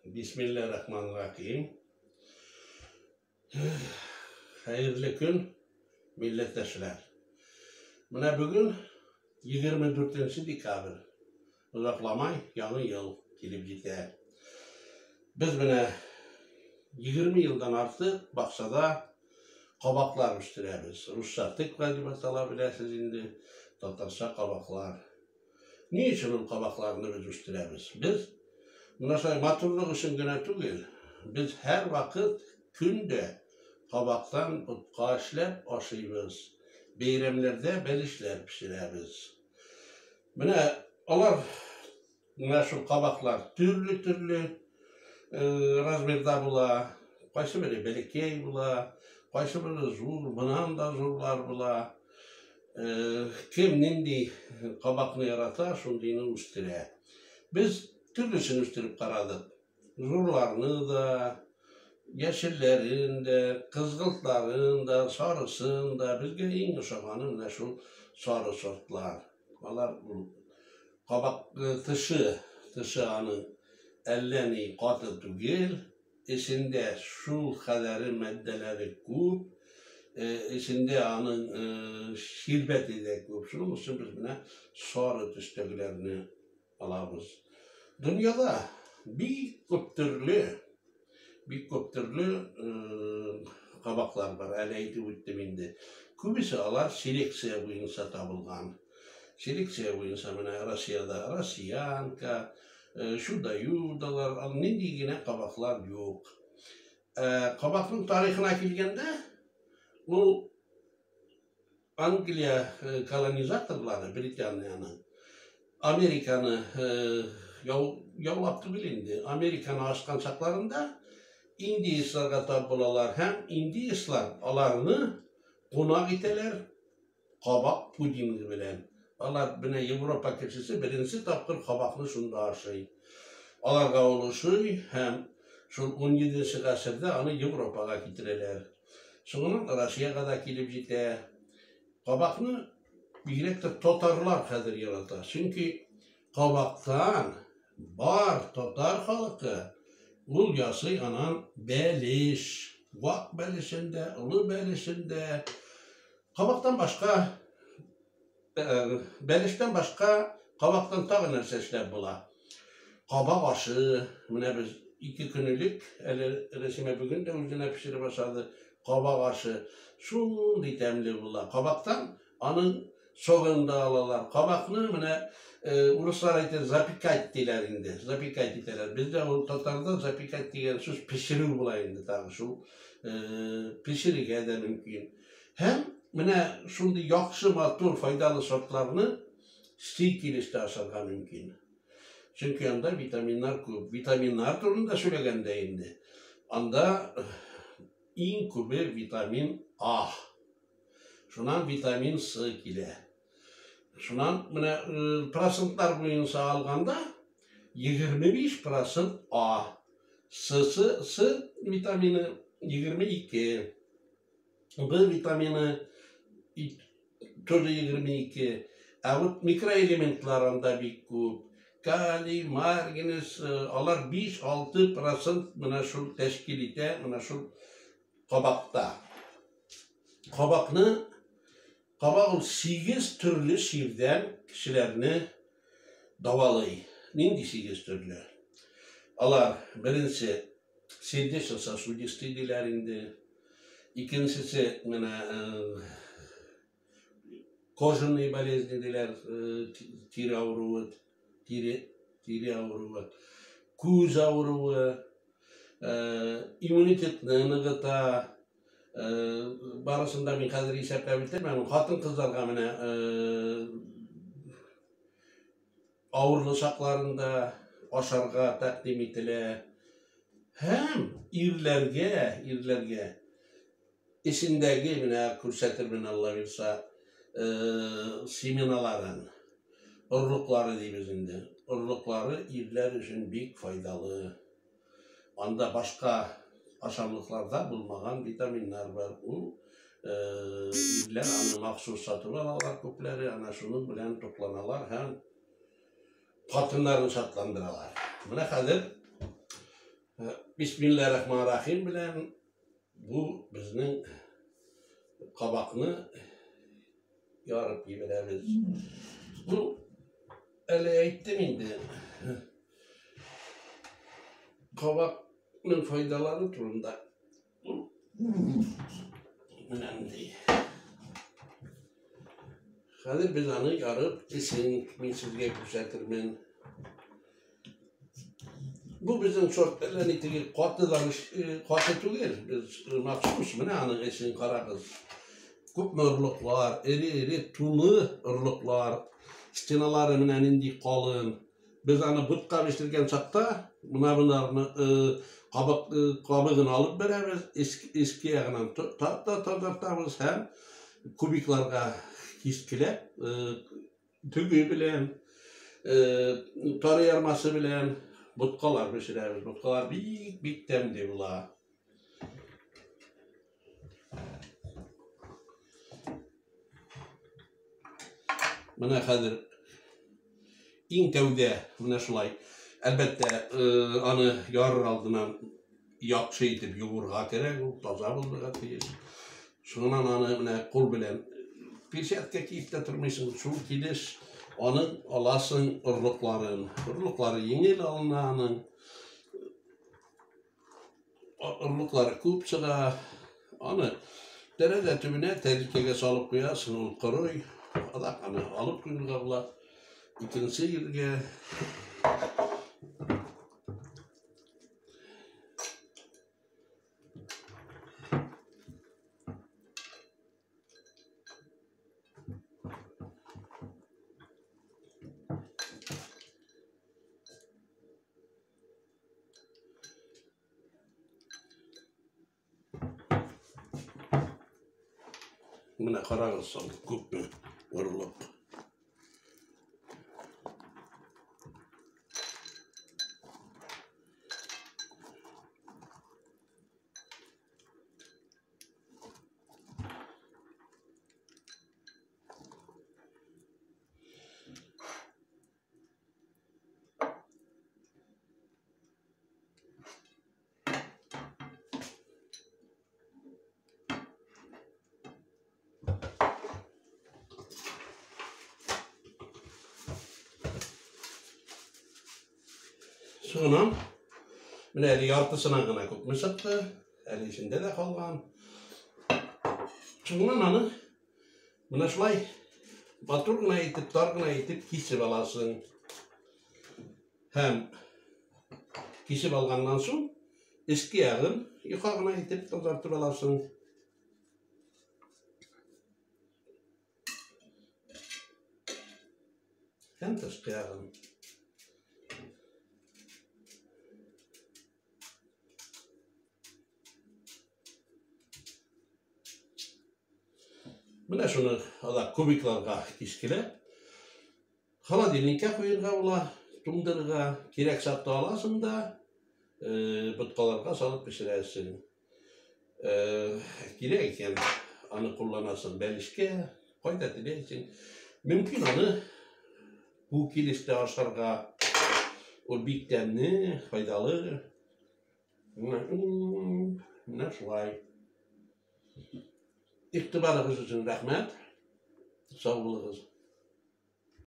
Бисмилла рахман рахим. Хәерле көн, милләттәшләр. Менә бүген 24 декабрь. Озакламай яңа ел килеп җитә. Без менә 20 елдан артык бакчада кабаклар үстерәбез. Русча тыква дип атала, беләсез инде, татарча кабаклар. Ни өчен ул кабакларны без үстерәбез? Без менә шулай матурлык өчен генә түгел, без һәрвакыт көн дә кабактан ботка эшләп ашыйбыз, бәйрәмнәрдә бәлешләр пешерәбез. Менә алар, менә шул кабаклар төрле-төрле размерда була. Кайсы бере бәләкәй була, кайсы бере зур, моннан да зурлар була. Кем нинди кабакны ярата, шундыйны үстерә. Без төрлесен үстереп карадык. Зурларны да, яшелләрен дә, кызгылтларын да, сарысын да. Безгә иң ошаганы менә шул сары сортлар. Алар кабак тышы, тышы аның әллә ни каты түгел, эчендә шул кадәре матдәләре күп, эчендә аның ширбәте дә күп. Шуның өчен без менә сары төстәгеләрне алабыз. Дөньяда бик күп төрле, бик күп төрле кабаклар бар, әле әйтеп үттем инде. Күбесе алар селекция буенча табылган. Селекция буенча менә Россиядә россиянка, чудо-юдалар, ал нинди генә кабаклар юк. Кабакның тарихына килгәндә, ул Англия колонизаторлары, Британияның, Американы яулап түгел инде, Американы ачкан чакларында индеецларга тап булалар һәм индеецлар аларны кунак итәләр кабак пудингы белән. Алар менә Европа кешесе беренче тапкыр кабакны шунда ашый. Аларга ул ошый һәм шул 17 гасырда аны Европага китерәләр. Соңыннан Россиягә дә килеп җитә. Кабакны бигрәк тә татарлар хәзер ярата. Чөнки кабактан бар татар халкы ул ясый анан бәлеш. Вак бәлешен дә, олы бәлешен дә. Кабактан башка, бәлештән башка кабактан тагы нәрсә эшләп була? Кабак ашы, менә без 2 көн элек, әле Рәсимә бүген дә үзенә пешереп ашады, кабак ашы шундый тәмле була. Кабактан аның согын да алалар. Кабакны менә урыслар әйтә, запекать диләр инде, запекать итәләр. Бездә ул татарда запекать дигән сүз пешерү була инде тагы шул, пешерергә дә мөмкин. Һәм менә шундый яхшы, матур, файдалы сортларны чи килештә ашарга мөмкин. Чөнки анда витаминнар күп. Витаминнар турында сөйләгәндә инде, анда иң күбе витамин А. Шуннан витамин С килә. Шуннан менә процентлар буенча алганда 25% А. С, С, С витамины 22. Б витамины тоже 22. Ә вот микроэлементлар анда бик күп. Калий, марганец, алар 5-6% менә шул тәшкил итә, менә шул кабакта. Кабакны, кабак ул 8 төрле чирдән кешеләрне дәвалый. Нинди 8 төрле? Алар беренче сердечно-сосудистый диләр инде. Икенчесе менә кожаные болезни диләр, тире авыруы, тире авыруы, күз авыруы, иммунитетны ныгыта. Барысын да мин хәзер исәпләп бетермәм. Хатын-кызларга менә авырлы чакларында ашарга тәкъдим ителә. Һәм ирләргә эчендәге менә күрсәтермен Алла бирса, семеналарын, орлыклары дибез инде. Орлыклары ирләр өчен бик файдалы. Анда башка ашамлыкларда булмаган витаминнар бар. Ул ирләр аны махсус сатып алалар күпләре, ана шуның белән тукланалар һәм хатыннарын шатландыралар. Менә хәзер Бисмилла рахман рахим белән бу безнең кабакны ярып җибәрәбез. Бу әле әйттем инде. Кабакның файдалары турында. Менә нинди. Хәзер без аны ярып, эчен мин сезгә күрсәтермен. Бу безнең сорт әллә ни теге каты да каты түгел. Без махсус менә аның эчен карагыз. Күпме орлыклар, эре-эре тулы орлыклар. Стеналары менә нинди калын. Без аны ботка пешергән чакта менә боларны кабык кабыгын алып бәрәбез, эчке ягынан тазартабыз һәм кубикларга кискеләп, дөге белән, тары ярмасы белән боткалар пешерәбез. Боткалар бик-бик тәмле була. Менә хәзер иң тәүдә менә шулай. Әлбәттә, аны ярыр алдыннан яхшы итеп юырга кирәк, ул таза булырга тиеш. Шуннан аны менә кул белән перчатка киеп тә тормыйсың, шул килеш аның аласың орлыкларын. Орлыклары җиңел алына аның. Орлыклары күп чыга. Аны тәрәзә төбенә тәрилкәгә салып куясың, ул корый. Адак аны алып куярга була. Икенче җиргә. Менә карагыз соң, күпме орлык. Соңыннан менә әле яртысынан гына күпме чыкты, әле эчендә дә калган. Соңыннан аны менә шулай матур гына итеп, тар гына итеп кисеп аласың. Һәм кисеп алганнан соң эчке ягын юка гына итеп тазартып аласың. Һәм тышкы ягын. Менә шуны ала кубикларга кискеләп, холодильникка куярга була, туңдырырга. Кирәк чакта аласың да, боткаларга салып пешерәсең. Кирәк икән, аны кулланасың бәлешкә, кайда теләйсең. Мөмкин аны бу килештә ашарга. Ул бик тәмле, файдалы. Менә шулай. Игътибарыгыз өчен рәхмәт. Сау булыгыз.